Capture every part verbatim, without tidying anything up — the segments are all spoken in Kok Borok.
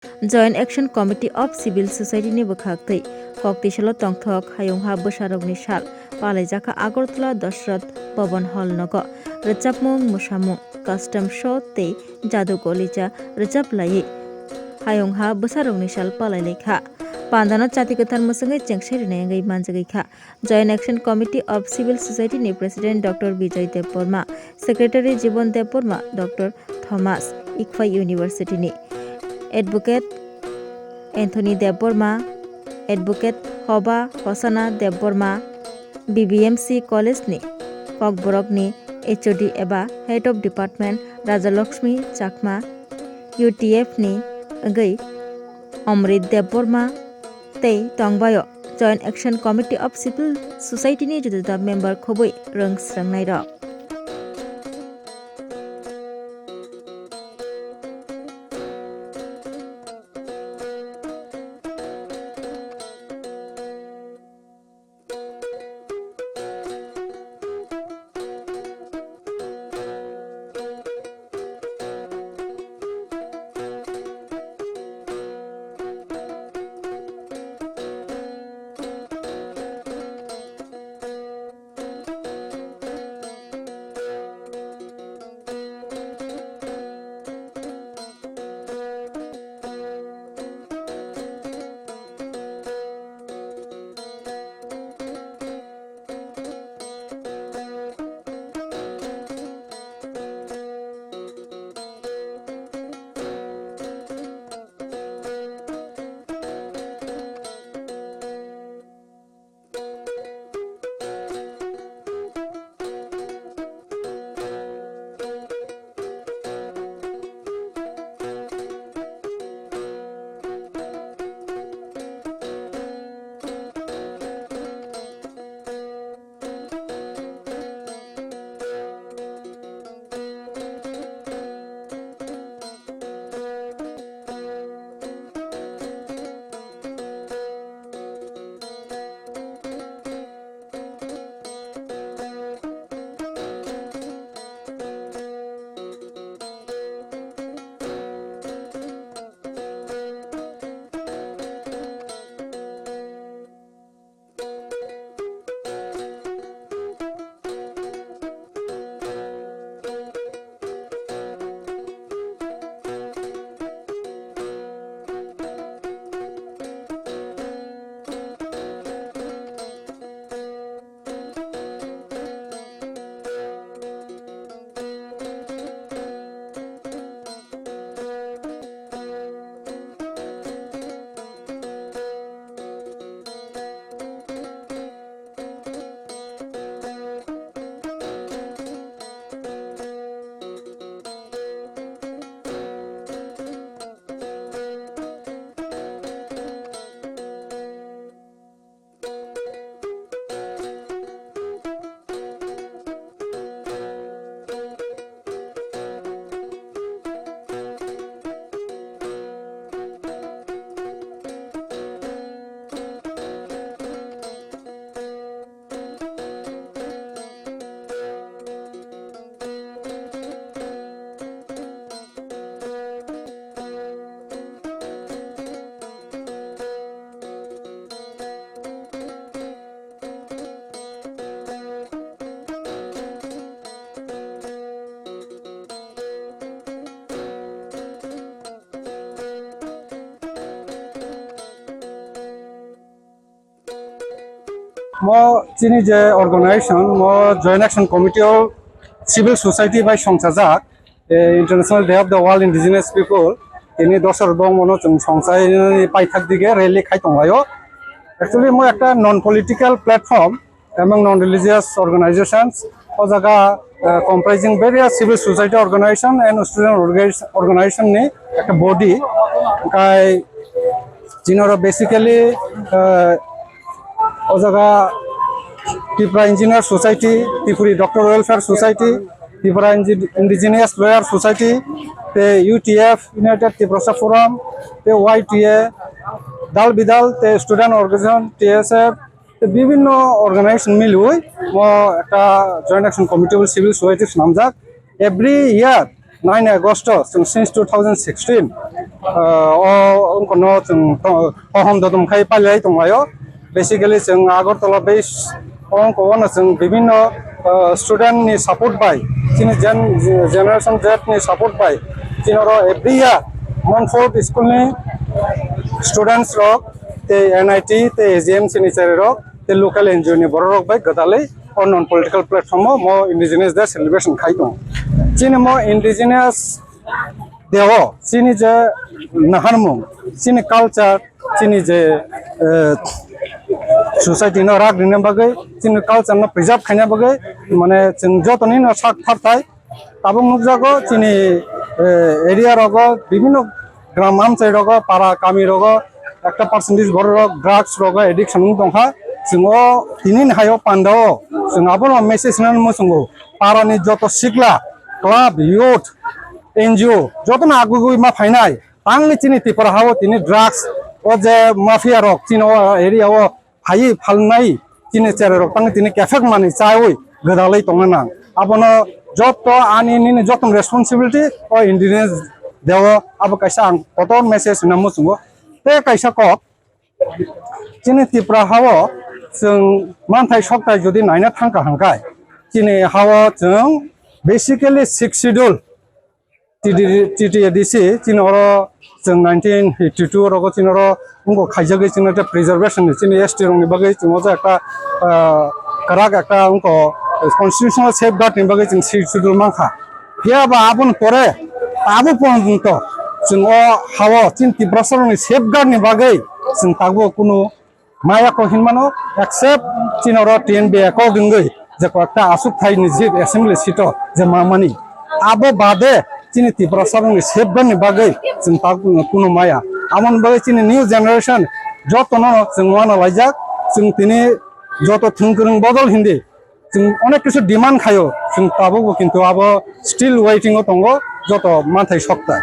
Joint Action Committee of Civil Society ni bwkhak twi kok tisalo tongthok hayungha bwsarokni sal palaijakha Agartala Dashrath Bhavan Hall nogo. Rwchapmung, mwsamung, custom show tei jadu golija rwchap laiwi hayungha bwsarokni sal palai laikha. Pandano chati kwthar mwswngwi chengsai rwnai wngwi manjagwi kha. Joint Action Committee of Civil Society ni President Doctor Bijoy Debbarma, Secretary Jibon Debbarma, Doctor Thomas Ikhwai University ni Advocate Anthony Debbarma, Advocate Hoba Hosana Debbarma, B B M C College ni Kokborok ni H O D eba Head of Department Raja Lakshmi Chakma, U T F ni wngwi Amrit Debbarma tei tongbaio Joint Action Committee of Civil Society ni juda juda member khobwi rwng swrwngnairok. Mo chini je organization, mo Joint Action Committee of Civil Society bai songchajak, eh, International Day of the World Indigenous People, tini dosor bong mono chwng songchai paithak dige rally khai tonglaio. Actually, mo ekta non political platform, among non-religious organizations, o jaga, uh, comprising various civil society organization and student organi-, organization ni ekta body. Kai jinoro basically, uh, o jaga Tripura Engineer Society, Tripuri Doctor Welfare Society, Tripura Indi-, Indigenous Lawyer Society, te U T F, United Tiprasa Forum, te Y T A, Dal Bidal, te Student Organization, T S F, te bibinno organization miliwi mo ekta Joint Action Committee bo civil society swnamjak. Every year nine August o chwng since two thousand sixteen, ah, o wngkha no chwng to-, hohom dodom khai palilai tonglaio. Basically chwng Agartala base o wngkha, ono chwng bibinno, ah, student ni support bai, chini gen-, generation Z ni support bai, chini oro every year Monkford school ni students rok tei N I T tei A G M C ni chari rok tei local N G O ni borok rok bai gwdalwi o non political platform o mo Indigenous Day celebration khai tongo. Chini mo Indigenous Day o chini je naharmung, chini culture, chini je, eh, society no rak rina bagwi, chini culture no preserve khaina bagwi, mane chwng jotoni no sak thar thai tabuk nukjago chini, eh, area rogo, bibinno gram amchai rogo, para kami rogo ekta percentage borok rok drugs rogo addiction wng tongkha. Chwng o tini ni hai o panda o chwng abono message rwna muchungo, para ni joto sikla, club, youth, N G O jotono agugui ma phainai. Tangni chini Tripura hao tini drugs o je mafia rok chini o area o phaiwi phalnai chini chera rok tangni tini kefek mani chawi gwdalwi tongna nang. Abono joto ani nini joto responsibility o Indigenous Day o abo kaisa ang kotor message hwnna muchungo. Tei kaisa kok chini Tripura hao chwng manthai sokthai jodi naina thangkha hwnkhe chini hao chwng basically six schedule T T A D C chini oro chwng nineteen eighty two rogo chini oro wngkha khaijagwi chini ta preservation ni chini S T rokni bagwi chwng o ekta, ah, kwrak ekta wngkha constitutional safeguard ni bagwi chwng six schedule mankha. Phiya ba aboni pore abo porjonto chwng o hao chini Tiprasa rokni safeguard ni bagwi chwng tabuk kunu maya kok hinmano, except chini oro T N B A kok wngwi je kok ekta aswk thai ni je assembly seat o je mamani. Abo bade chini Tiprasa rokni safeguard ni bagwi chwng ta kunu maya. Amoni bagwi chini new generation jotono chwng uanalaijak, chwng tini joto thwngkwrwng bodol hindi chwng onek kisu demand khaio, chwng tabukbo kintu abo still waiting o tongo joto manthai sokta.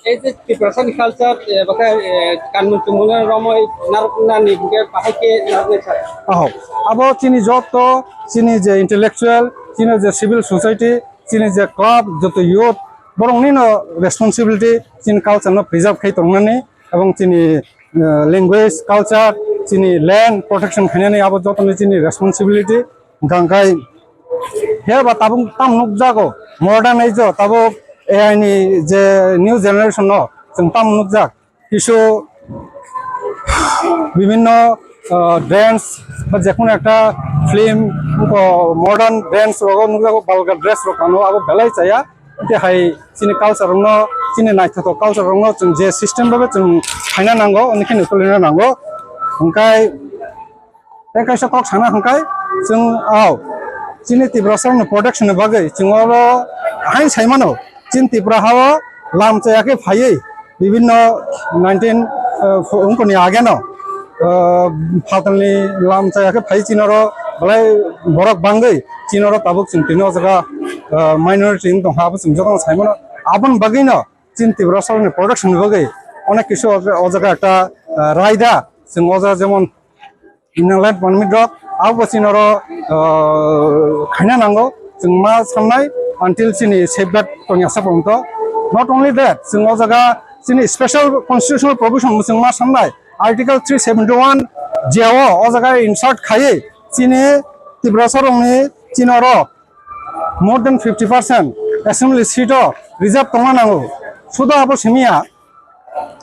Ei je Tiprasani culture, eh, bwkha, eh, kanmung chumung romwi narwknani hwnkhe bahai khe narwknai sir. Aho, abo chini joto, chini je intellectual, chini je civil society, chini je club, joto youth, boroknino responsibility chini culture no preserve khai tongnani, ebong chini, eh, language, culture, chini land protection khainani abo jotoni chini responsibility. Hwnkha khe ba tabuk tamo nukjago, modern age o tabuk A I ni je new generation no chwng tamo nukjak, kisu bibinno, ah, dance ba jekunu ekta film, o modern dance rogo nukjago, vulgar dress rok kano abo belai chaya. Tei hai chini culture rokno, chini naithothok culture rokno chwng je system bai chwng khaina nango, oni khe nutulina nango. Hwnkhe tei kaisa kok sana hwnkhe chwng, o chini Tiprasa rokni protection ni bagwi chwng oro haino sai mano, chini Tripura hao lam chaya khe phaiwi bibinno nineteen, eh, wngkoni ageno, eh, phatalni lam chaya khe phai chini oro belai borok bangwi chini oro tabuk chwng tini o jaga, eh, minority wng tongkha, abo chwng jotono sai mano. Aboni bagwino chini Tiprasa rokni protection ni bagwi onek kisu o jaga, o jaga ekta, eh, raida chwng o jaga jemon Inner Line Permit rok abo bo chini oro, ah, khaina nango, chwng ma samnai until chini safeguard tongya sa porjonto. Not only that, chwng o jaga chini special constitutional provision bo chwng ma samnai Article three seventy one J o o jaga insert khaiwi chini Tiprasa rokni chini oro more than fifty percent assembly seat o reserve tongna nango. Sudo abo simiya,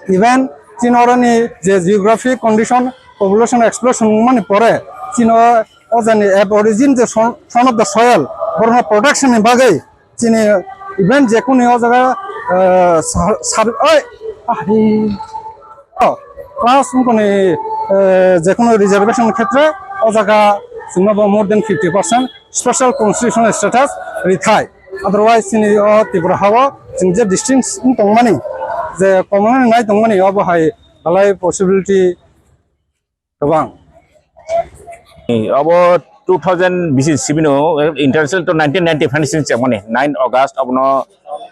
even chini oroni je geographic condition, population explosion wngmani pore chini o, o jani aborigine je son, son of the soil, borokno protection ni bagwi chini even jekunu o jaga, eh, sar, sar, oi, ah, hi. O, plus wngkoni, eh, jekunu reservation khetre o jaga chwngno bo more than fifty percent special constitutional status rithai. Otherwise, chini o Tripura hao chwng je distinct wng tongmani, je common nai tongmani, obo hai belai possibility kwbang. Abo two thousand bisi sibino international to nineteen ninety five ni sini chakmani nine August abono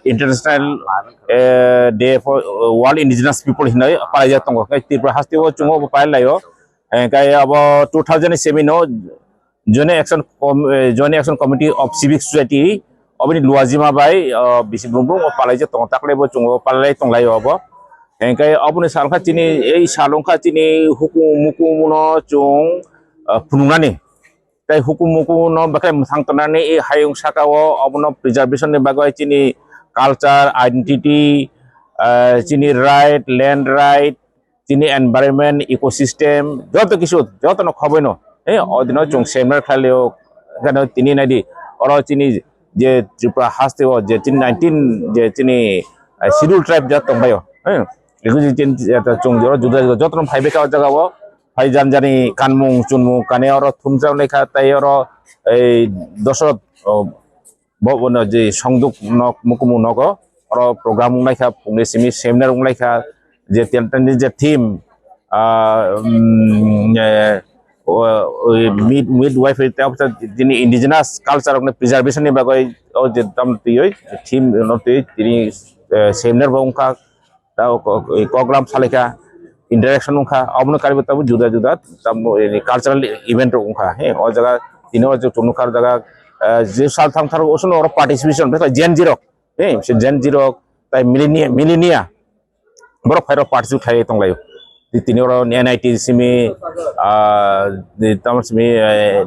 international, eh, day for, eh, world indigenous people hinoi palaijak tongo. Kai Tripura haste o chungo bo palailaio. Eh, kai abo two thousand seven o Joint Action Com-, eh, Joint Action Committee of Civic Society Oboni luajima bai, o, bisi brum brum o palai je tongo, taklai bo chungo palai tonglai obo. Hingke oboni salkha chini, ei salongkha chini hukum mukum no chung, o, phunuknani. Tei hukum mukum no bekhai mwthang tongnani ei hayung saka o obono preservation ni bagwi chini culture, identity, o, chini right, land right, chini environment, ecosystem, joto kisu, joto no khoboi no. Eh, o dino chung seminar khlaio, kheno tini naidi, oro chini je Tripura haste o je chini nineteen je chini, eh, schedule tribe jat tongbaio. Eh, ego je chini, eh, chung oro juda juda joto no phaibe ka jaga o, phai jan jani kanmung chunmung kane oro thumjak lekha tai oro ei dosot, o, bo bono je songduk nok mukumu nogo oro program wnglaikha, phungni simi seminar wnglaikha, je ten-, ten-, je theme, ah, mm, eh, o, o, mid-, midwifery tei obwsa jini indigenous culture rokni preservation ni bagwi o je tam twiwi theme no twi tini, eh, seminar bo wngkha. Ta o ko-, kogram salaikha, interaction wngkha, obono karibo tabo juda juda tamo, eh, cultural event rok wngkha. He, o jaga tini o chwng nukha o jaga, eh, je sal thang thang osono oro participation, bekha Gen Z rok, he, se Gen Z rok, tai millennia-, millennia, borok phairok participate khlai tonglaio. Tini oro N I T simi, ah, tamo simi, eh,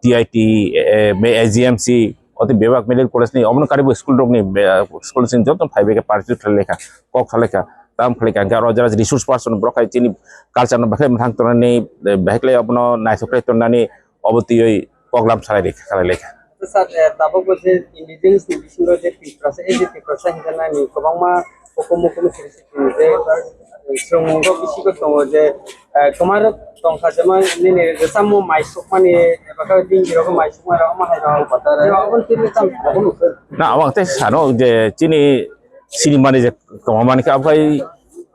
T I T, eh, A G M C, oti bebak medical college ni omono karibo school rok ni, eh, school sing joto phai bai khe participate khlai lekha, kok khlai lekha, tam khlai lekha, hingke aro jara resource person borok hai chini culture no bakhai mwthang tongnani, eh, bahaikhlai obono naithok khlai tongnani obo twiwi program salai lekha, khlai lekha. Sir, eh, tabuk bo je indigenous ni bisingo je Tiprasa, eh, je Tiprasa hingke nani kwbangma hukumu hukumu siri siri je, eh, chwng mungo bisingo tongo je, eh, kwma rok tongkha, jemon nini rwchapmung mai sukmani, eba khe dingirok mai sukmani rok, omo hai rok. Aboni tini tamo, aboni se. Na, abang tei sano je chini sinimani je tongmani khe, abai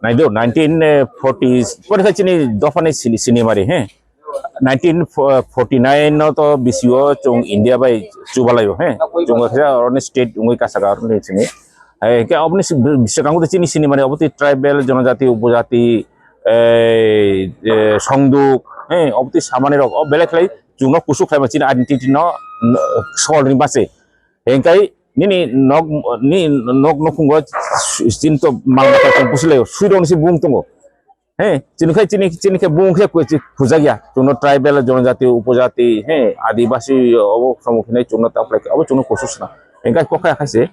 naido nineteen forty, pore khe chini dophani sini, sinimari, he. Nineteen forty-nine no to bisio chwng India bai chubalaio, he. Chwng khe oroni state wngwi kasaka oroni sini. Hai khe oboni si-, bwskango de chini sinimari obo tei tribal, jonojati, upojati, eh, eh, songduk, eh, obotwi samani rok, o belai khlai chwngno kusu khlaima chini identity no, no, solni base. Hingkai nini nok, ni nok nukhungo chini to mal mata chwng kusu laio, suirokni se bung tongo. He, chini khai chini, chini khe bung khe kuchuk khujak ya, chwngno tribal, jonojati, upojati, he, adibasi, obo samung khinai chwngno taplai, obo chwngno kusu sna. Hingkai kokha khaise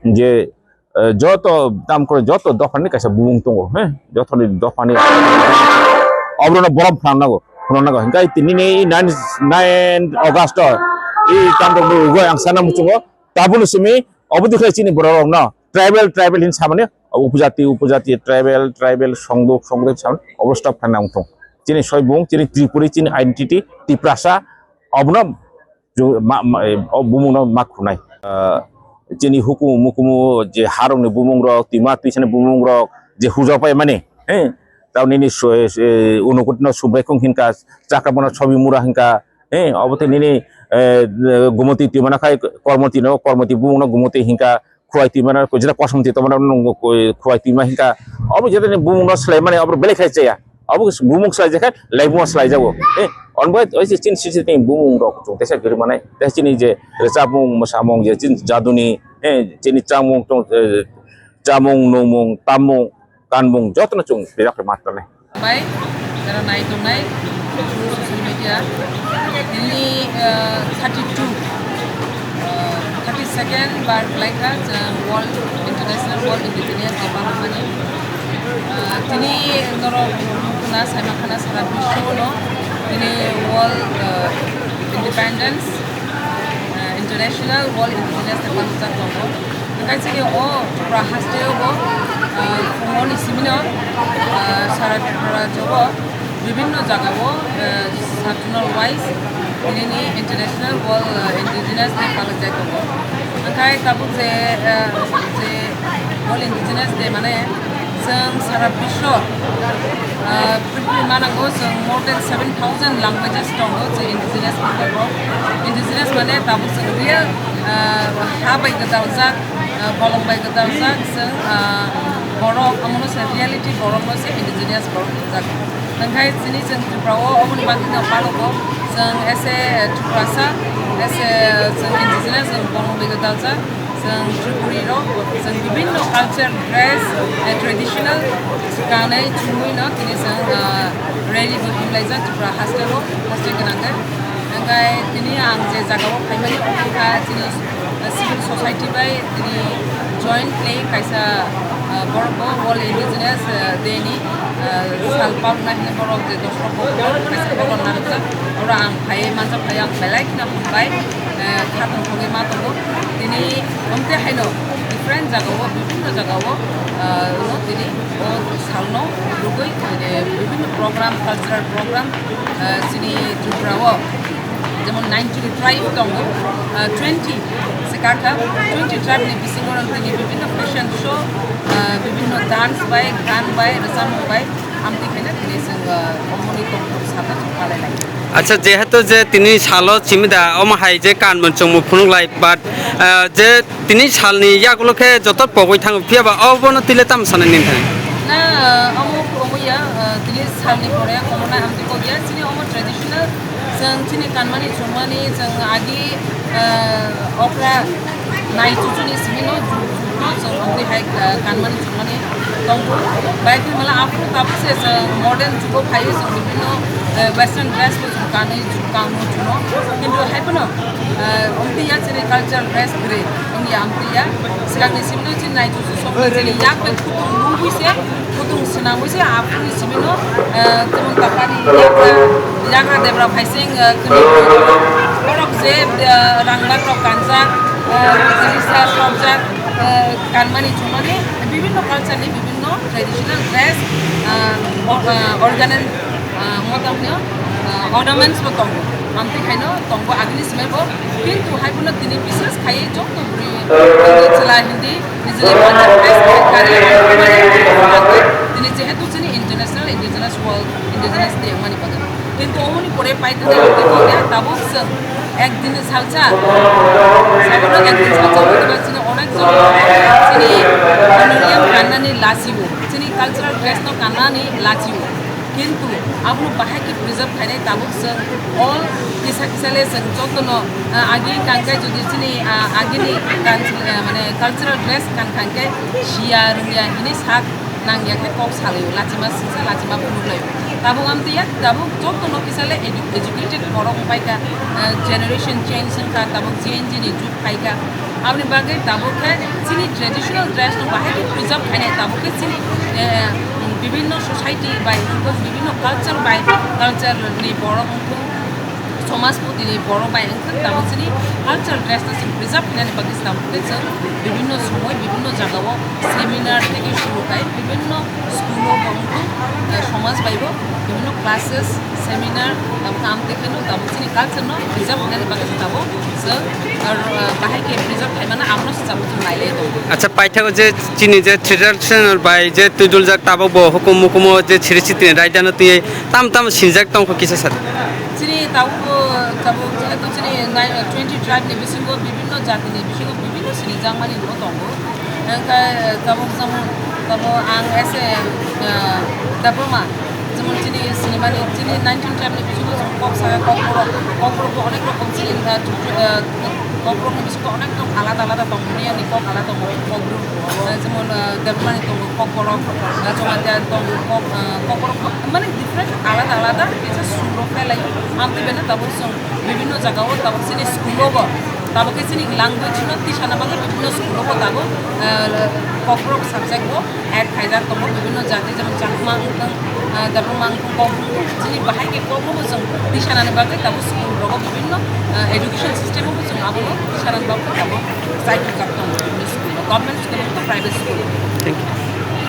je, eh, joto tam kore, joto dophani kaisa bumung tongo, he, jotoni dophani. Oborokno borom phwrang nango, phwrang nango. Hingke tini ni nine, nine August o, i tam rok rwgwi ang sana muchungo, tabukni simi, obo dikhe chini borok rokno, tribal, tribal hin samani, upojati, upojati, tribal, tribal, songduk, songduk samani, obo stop khlai nang thung. Chini soibung, chini Tripuri, chini identity, Tiprasa, obono Ju-, ma, ma, eh, o bumungno ma khunai. Ah, chini hukumu mukumu je harokni bumungrok, twima twisani bumungrok je hujapai mani, eh, tao nini su-, eh, unukutino Subraikung hinka, Chakramono Sobimura hinka, eh, obo tei nini, eh, Gumoti twimano khai Kormoti no, Kormoti bumungno Gumoti hinka, Khuwai twima na, jeta kosom twi tongma na, nung khuwai twima hinka. Obo jeta ni bumung no swlai mani, obo belai khai chaya. Obo bumung swlai jakha, laibuma swlai jago. Eh, on bai, oi se chini sisi tini bumung rok chung tesa giri manai. Tesa chini je, rwchapmung, mwsamung, je chini jaduni, eh, chini chamung tong, eh, chamung, nungmung, tammung, kanmung, joto no chung bijak khe ma tongnai. Bai, jara nai tongnai, social media, nini, eh, thirty two, eh, thirty second bar khlaikha, je World, International World Indigenous Day palangmani. Eh, tini norok khna, saima khna sara biswano, tini World, eh, Independence, eh, International World Indigenous Day paljak tongo. Hingke chini o Tripura haste o bo, ah, phungo ni simi no, ah, sara Tripura rajyo o bibhinno jaga o, ah, satnal wise nini International World, ah, Indigenous Day paljak tongo. Hingke tabuk je, ah, je World Indigenous Day mane chwng sara biswo, ah, Pwrthwi manango chwng more than seven thousand languages tongo je indigenous people rok. Indigenous mane tabuk chwng real, ah, ha bai gwdaljak, ah, bolong bai gwdaljak chwng, ah, borok, omono se reality borok no se indigenous borok hwnjak. Hwnkhe chini chwng Tripura o oboni bagwi no palogo chwng as a Tiprasa, As a, chwng indigenous, chwng Borno Begodalsa, chwng Tripuri rok, chwng bibinno culture, dress, eh, traditional kanwi chumui no tini chwng, ah, rally bo himlaijak Tripura haste o, haste gwnang khe. Hwnkhe tini ang je jaga o phaimani, omo kha chini, ah, civil society bai tini jointly kaisa, ah, borok bo World Indigenous, ah, Day ni, ah, sal palna hwnwi borok je dosra borok kaisa program narwkjak. Oro ang phaiwi manjak, phaiwi ang belai kheno hambai, ah, kha tongthogwi ma tongo. Tini omte haino different jaga o, bibinno jaga o, ah, no tini o salno rwgwi, eh, bibinno program, cultural program, ah, chini Tripura o jemon nine tribe tongo, ah, twenty se kakha, twenty tribe ni bisingo rok tini bibinno fashion show, ah, bibinno dance bai, gan bai, rwchapmung bai, amtwi khaina tini chwng, ah, omoni tongthok salo chwng palai lai. Acha, jehetu je tini salo chimida, omo hai je kanmung chwngmung phunuk lai, but, ah, je tini salni yagulo khe joto pogwi thango, phiya ba obono tile tamo sanai nini thani? Na, ah, omo pogwi ya, ah, tini salni pore omo na amtwi kok ya, chini omo traditional, chwng chini kanmani chumani, chwng agi, ah, okra nai chuchuni simi no, jukno chwng amtwi hai, ah, kanmani chumani tongo. Bai khe mala aphuru tabuk se chwng modern jugo phaiwi chwng bibinno, ah, western dress bo chwng kanwi chwng kanno chuno. Kintu hai phano, ah, amtwi ya chini cultural dress kwrwi. Wngya amtwi ya. Swkangni simi no chini nai chuchu song chini yak bai khutung nungwi se, khutung swnamwi se, aphuruni simi no, eh, jemon tapani yakra, yakra debra phaising, eh, kwrwi borok je, eh, rang lak rok kanjak, eh, risa sokjak, eh, kanmani chumani bibinno culture ni bibinno traditional dress, eh, or-, eh, organel ah, motom hwnyo, ah, ornaments bo tongo. Amtwi khaino tongo agini simai bo. Kintu hai phano tini bises khai joto bwrwi, hindi chwla hindi, nijini culture dress khai kari, tini jehetu chini international, indigenous world, indigenous day wngmani bagwi. Kintu omoni pore paithaknai hwnkhe kok ya tabuk chwng ek din salsa, sabono ek din salsa hwnkhe ba chini onek jon chini honorarium kannani lachio, chini cultural dress no kannani lachio. Kintu abono bahai khe preserve khainai tabuk chwng all kisa kisa le chwng jotono, ah, agi kangkhe jodi chini, ah, agini cultural, ah, mane cultural dress kan kangkhe siya rwngya hinwi sak nangya khe kok salaio, lachima singsa lachima phunuk laio. Tabuk amtwi ya tabuk jotono kisa le edu-, educated borok wngpai kha, ah, generation change wngkha, tabuk Gen Z ni jug phaikha. Aboni bagwi tabuk khe chini traditional dress no bahai khe preserve khainai, tabuk khe chini, eh, bibinno society bai wngkha, bibinno culture bai, culture ni borok wngkha, somaj poti ni borok bai wngkha, tabuk chini culture dress no chwng preserve khainani bagwi tabuk khe chwng bibinno somoi bibinno jagao seminar theke shuru khai bibinno school o bo wngkha, eh, somaj bai bo bibinno classes, seminar, tabuk amtwi kheno tabuk chini culture no preserve khainani bagwi se tabuk chwng, ah, bahai khe preserve khaimano abono se tabuk chwng nailai tongo. Acha, paithago je chini je traditional bai je twiduljak tabuk bo hukum mukumo je siri sitini raidano twi tam tam sinjak tongkho kisa sadi. Chini tabuk bo tabuk jehetu chini nai-, twenty tribe ni bisingo bibinno jati ni bisingo bibinno sinijakmani bo tongo. Hwnkhe tabuk jemon tabuk ang as a, ah, diploma, jemon chini sinimani chini nineteen tribe ni bisingo chwng kok saka kokborok, kokborok bo onek rokom chini, ah, ah, kokborok ni bisingo onek rokom alada alada tongo, miyani kok alada tongo, kokborok, ah, jemon, ah, diploma ni tongo kokborok, ah, Jamatia tongo kok, ah, kokborok, mane different alada alada kisa sur rok phailai, amtwi beno tabuk chwng bibinno jagao tabuk chini school o bo, tabuk khe chini language no tisana bagwi bibinno school o bo tabuk, ah, kokborok subject bo add khaijak tongo, bibinno jati jemon Chakma wngthung, ah, Debbarma wngthung, Kok wngthung, chini bahai khe kokno bo chwng tisanani bagwi tabuk school rogo bibinno, ah, education system o bo chwng abono tisanani bagwi tabuk chaikhokjak tongo bibinno school o, government school o, private school o. Thank you.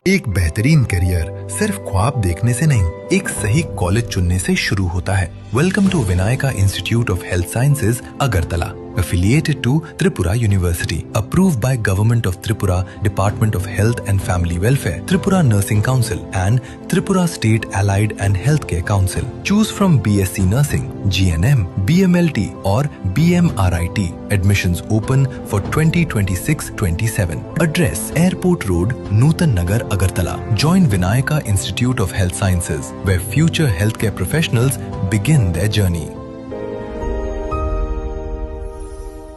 एक बेहतरीन करियर सिर्फ ख्वाब देखने से नहीं, एक सही कॉलेज चुनने से शुरू होता है। Welcome to Vinayaka Institute of Health Sciences, Agartala, affiliated to Tripura University, approved by Government of Tripura, Department of Health and Family Welfare, Tripura Nursing Council and Tripura State Allied and Healthcare Council. Choose from B S C Nursing, G N M, B M L T or B M R I T. Admissions open for twenty twenty-six twenty-seven. Address: Airport Road, Nutan Nagar, Agartala. Join Vinayaka Institute of Health Sciences, where future healthcare professionals begin their journey.